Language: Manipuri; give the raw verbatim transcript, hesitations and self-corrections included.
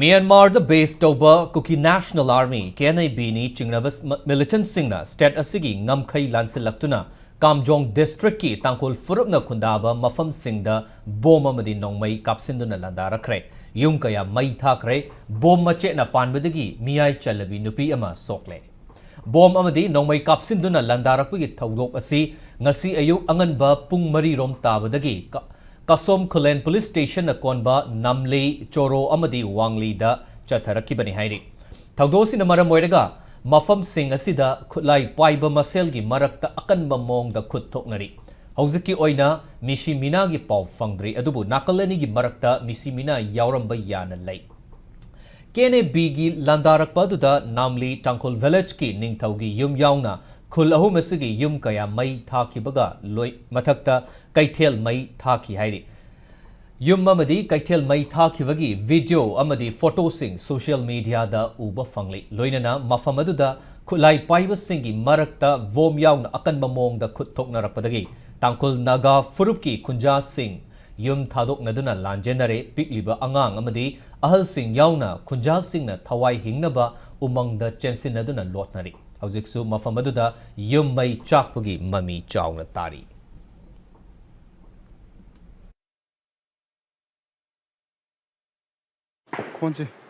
ꯃ꯭ꯌꯥꯟꯃꯥꯔꯗ ꯕꯦꯁ ꯇꯧꯕ Kuki national army, K N A ꯕꯤꯅꯤ ꯆꯤꯡꯅꯕ ꯃꯤꯂꯤꯇꯦꯟꯠꯁꯤꯡꯅ ꯁ꯭ꯇꯦꯠ ꯑꯁꯤꯒꯤ ꯉꯝꯈꯩ ꯂꯥꯟꯁꯤꯜꯂꯛꯇꯨꯅ ꯀꯥꯝꯖꯣꯡ ꯗꯤꯁꯇ꯭ꯔꯤꯛꯀꯤ ꯇꯥꯡꯈꯨꯜ ꯐꯨꯔꯨꯞꯅ ꯈꯨꯟꯗꯥꯕ ꯃꯐꯝꯁꯤꯡꯗ ꯕꯣꯝ ꯑꯃꯗꯤ ꯅꯣꯡꯃꯩ ꯀꯥꯞꯁꯤꯟꯗꯨꯅ ꯂꯥꯟꯗꯥꯔꯛꯈ꯭ꯔꯦ꯫ ꯌꯨꯝ ꯀꯌꯥ ꯃꯩ ꯊꯥꯈ꯭ꯔꯦ꯫ ꯕꯣꯝ ꯃꯆꯦꯠꯅ ꯄꯥꯟꯕꯗꯒꯤ ꯃꯤꯌꯥꯏ ꯆꯜꯂꯕꯤ ꯅꯨꯄꯤ ꯑꯃ ꯁꯣꯛꯂꯦ꯫ ꯕꯣꯝ ꯑꯃꯗꯤ ꯅꯣꯡꯃꯩ ꯀꯥꯞꯁꯤꯟꯗꯨꯅ ꯂꯥꯟꯗꯥꯔꯛꯄꯒꯤ ꯊꯧꯗꯣꯛ ꯑꯁꯤ ꯉꯁꯤ ꯑꯌꯨꯛ ꯑꯉꯟꯕ ꯄꯨꯡ ꯃꯔꯤ ꯔꯣꯝ ꯇꯥꯕꯗꯒꯤ ꯀ-, ꯀꯁꯣꯝ ꯈꯨꯂꯦꯟ ꯄꯨꯂꯤꯁ ꯁ꯭ꯇꯦꯁꯟꯅ ꯀꯣꯟꯕ ꯅꯥꯝꯂꯤ, ꯆꯣꯔꯣ ꯑꯃꯗꯤ ꯋꯥꯡꯂꯤꯗ ꯆꯠꯊꯔꯛꯈꯤꯕꯅꯤ ꯍꯥꯏꯔꯤ꯫ ꯊꯧꯗꯣꯛ ꯑꯁꯤꯅ ꯃꯔꯝ ꯑꯣꯏꯔꯒ ꯃꯐꯝꯁꯤꯡ ꯑꯁꯤꯗ ꯈꯨꯠꯂꯥꯏ ꯄꯥꯏꯕ ꯃꯁꯦꯜꯒꯤ ꯃꯔꯛꯇ ꯑꯀꯟꯕ ꯃꯑꯣꯡꯗ ꯈꯨꯠ ꯊꯣꯛꯅꯔꯤ꯫ ꯍꯧꯖꯤꯛꯀꯤ ꯑꯣꯏꯅ ꯃꯤꯁꯤ ꯃꯤꯅꯥꯒꯤ ꯄꯥꯎ ꯐꯪꯗ꯭ꯔꯤ, ꯑꯗꯨꯕꯨ ꯅꯥꯀꯜ ꯑꯅꯤꯒꯤ ꯃꯔꯛꯇ ꯃꯤꯁꯤ ꯃꯤꯅꯥ ꯌꯥꯎꯔꯝꯕ ꯌꯥꯅ ꯂꯩ꯫ ꯀꯦ ꯑꯦꯟ ꯑꯦ ꯕꯤꯒꯤ ꯂꯥꯟꯗꯥꯔꯛꯄ ꯑꯗꯨꯗ ꯅꯥꯝꯂꯤ ꯇꯥꯡꯈꯨꯜ ꯚꯤꯂꯦꯖꯀꯤ ꯅꯤꯡꯊꯧꯒꯤ ꯌꯨꯝ ꯌꯥꯎꯅ ꯈꯨꯜ ꯑꯍꯨꯝ ꯑꯁꯤꯒꯤ ꯌꯨꯝ ꯀꯌꯥ ꯃꯩ ꯊꯥꯈꯤꯕꯒ ꯂꯣꯏ-, ꯃꯊꯛꯇ ꯀꯩꯊꯦꯜ ꯃꯩ ꯊꯥꯈꯤ ꯍꯥꯏꯔꯤ꯫ ꯌꯨꯝ ꯑꯃꯗꯤ ꯀꯩꯊꯦꯜ ꯃꯩ ꯊꯥꯈꯤꯕꯒꯤ ꯚꯤꯗꯤꯑꯣ ꯑꯃꯗꯤ ꯐꯣꯇꯣꯁꯤꯡ ꯁꯣꯁꯤꯌꯦꯜ ꯃꯤꯗꯤꯌꯥꯗ ꯎꯕ ꯐꯪꯂꯤ꯫ ꯂꯣꯏꯅꯅ ꯃꯐꯝ ꯑꯗꯨꯗ ꯈꯨꯠꯂꯥꯏ ꯄꯥꯏꯕꯁꯤꯡꯒꯤ ꯃꯔꯛꯇ ꯕꯣꯝ ꯌꯥꯎꯅ ꯑꯀꯟꯕ ꯃꯑꯣꯡꯗ ꯈꯨꯠ ꯊꯣꯛꯅꯔꯛꯄꯗꯒꯤ ꯇꯥꯡꯈꯨꯜ ꯅꯥꯒꯥ ꯐꯨꯔꯨꯞꯀꯤ ꯈꯨꯟꯖꯥꯁꯤꯡ ꯌꯨꯝ ꯊꯥꯗꯣꯛꯅꯗꯨꯅ ꯂꯥꯟꯖꯦꯟꯅꯔꯦ꯫ ꯄꯤꯛꯂꯤꯕ ꯑꯉꯥꯡ ꯑꯃꯗꯤ ꯑꯍꯜꯁꯤꯡ ꯌꯥꯎꯅ ꯈꯨꯟꯖꯥꯁꯤꯡꯅ ꯊꯋꯥꯏ ꯍꯤꯡꯅꯕ ꯎꯃꯪꯗ ꯆꯦꯟꯁꯤꯟꯅꯗꯨꯅ ꯂꯣꯠꯅꯔꯤ꯫ ꯍꯧꯖꯤꯛꯁꯨ ꯃꯐꯝ ꯑꯗꯨꯗ ꯌꯨꯝ ꯃꯩ ꯆꯥꯛꯄꯒꯤ ꯃꯃꯤ ꯆꯥꯎꯅ ꯇꯥꯔꯤ꯫ ꯈꯣꯟꯁꯦ꯫